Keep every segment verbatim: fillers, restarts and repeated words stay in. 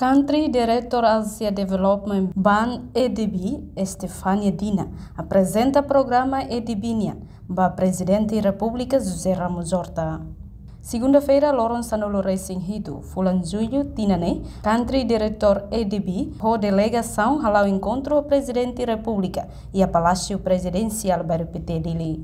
Country Director Asia Development Bank, A D B, Estefania Dina, aprezenta programa A D B nian ba Prezidente Repúblika José Ramos Horta. Segunda-feira, loron sanulu-resin-hitu fulan Jullu tinan ne'e, Country Director A D B ho delegasaun hala'o enkontru Prezidente Repúblika iha Palásiu Prezidensiál Bairru Pité, Dili.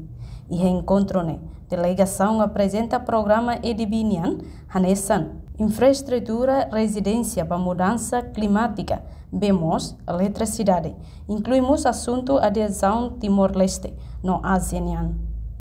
Iha enkontru ne'e, delegasaun aprezenta programa A D B nian, hanesan infraestrutura rezidénsia ba mudansa klimátika, bee moos eletrisidade, inklui mós asuntu adezaun Timor-Leste no Ázia nian.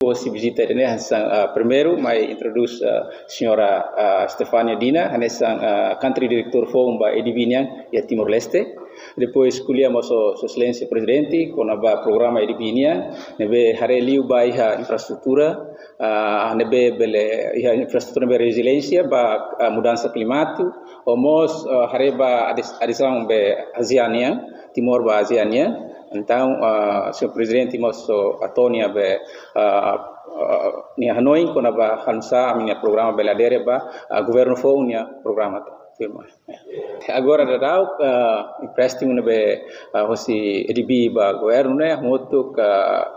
Hosi vizita ne'e hanesan, ah, primeiru mai introdús, ah, señora, ah, Estefania Dina, hanesan, ah, country director foun ba A D B nian iha Timor-Leste. Depois ko'alia mós ho Sua Exelénsia Prezidente kona-ba programa A D B nian, ne'ebé haree liu ba iha infraestrutura, ah, ne'ebé bele iha infraestrutura ne'ebé reziliénsia ba, ah, mudansa klimátika, no mós, ah, haree ba ade-, adezaun be Ázia nian, Timor ba Ázia nian. Entaun, ah, señór Prezidente mós, ah, hato'o nia be, ah, ah, nia hanoin kona-ba oinsá ami-nia programa bele adere ba, ah, governu foun nia programa ta firma. Agora daudaun, ah, empréstimu ne'ebé, ah, hosi A D B ba governu ne'e hamutuk, ah,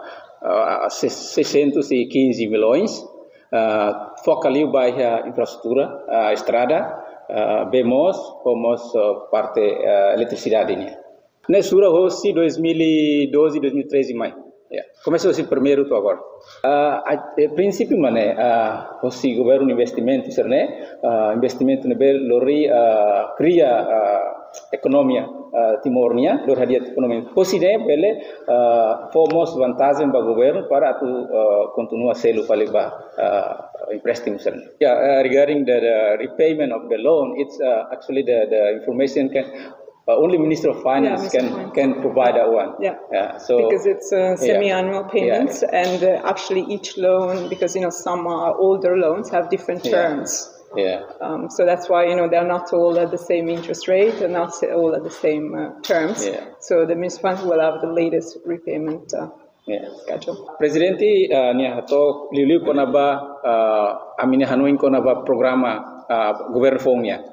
ah, se-, seiscentos e quinze milhões, ah, foka liu ba iha infraestrutura, ah, estrada, ah, bee moos, no mós, ah, parte, ah, eletrisidade nian. Ne'e sura hosi dois mil e doze, dois mil e treze mai. Ya. Komesa hosi primeiru to'o agora. Ah, a, eh, prinsípiu mak ne'e, ah, hosi governu investimentu sira-ne'e, ah, investimentu ne'ebé lori, ah, kria, ah, ekonomia, ah, Timor nian, lori hadi'a ekonomia. Hosi ne'e bele, ah, fó mós vantajen ba governu para atu, ah, kontinua selu fali ba, ah, empréstimu sira-ne'e. Yeah, uh, regarding the, the repayment of the loan, it's, uh, actually the, the information can, uh, only Minister of Finance can, can provide that one. Yeah. Yeah, so because it's, uh, semi-annual payments, and, uh, actually each loan, because, you know, some are older loans, have different terms. Yeah. Um, so that's why, you know, they're not all at the same interest rate and not all at the same, uh, terms. Yeah. So the municipality will have the latest repayment, uh, schedule. Prezidente, ah, nia hato'o liuliu kona-ba, ah, ami-nia hanoin kona-ba programa, ah, governu foun nian.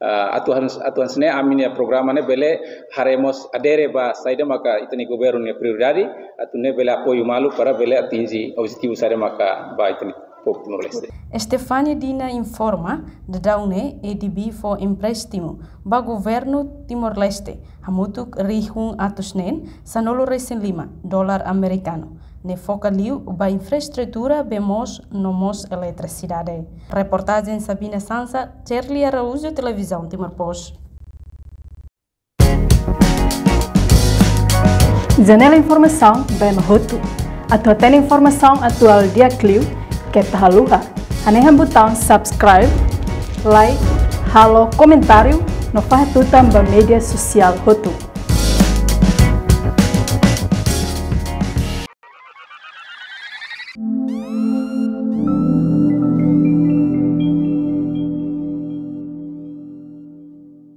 Ah, atu han-, atu hanesan ne'e ami-nia programa ne'e bele haree mós adere ba saida maka ita-nia governu nia prioridade, atu nune'e bele apoiu malu para bele atinje objetivu saida maka ba ita-nia povu Timor-Leste. Estefania Dina informa, daudaun ne'e A D B fó empréstimu ba governu Timor-Leste hamutuk rihun atus neen sanulu-resin-lima dolar amerikanu, ne'e foka liu ba infraestrutura bee moos no mós eletrisidade. Reportajen Sabina Sansa, Charlie Araújo, Televizaun Timor Post. Janela informasaun ba ema hotu. Atu hatene informasaun atuál di'ak liu, keta haluha hanehan butaun subscribe, like, halo komentáriu no fahe tutan ba média sosiál hotu.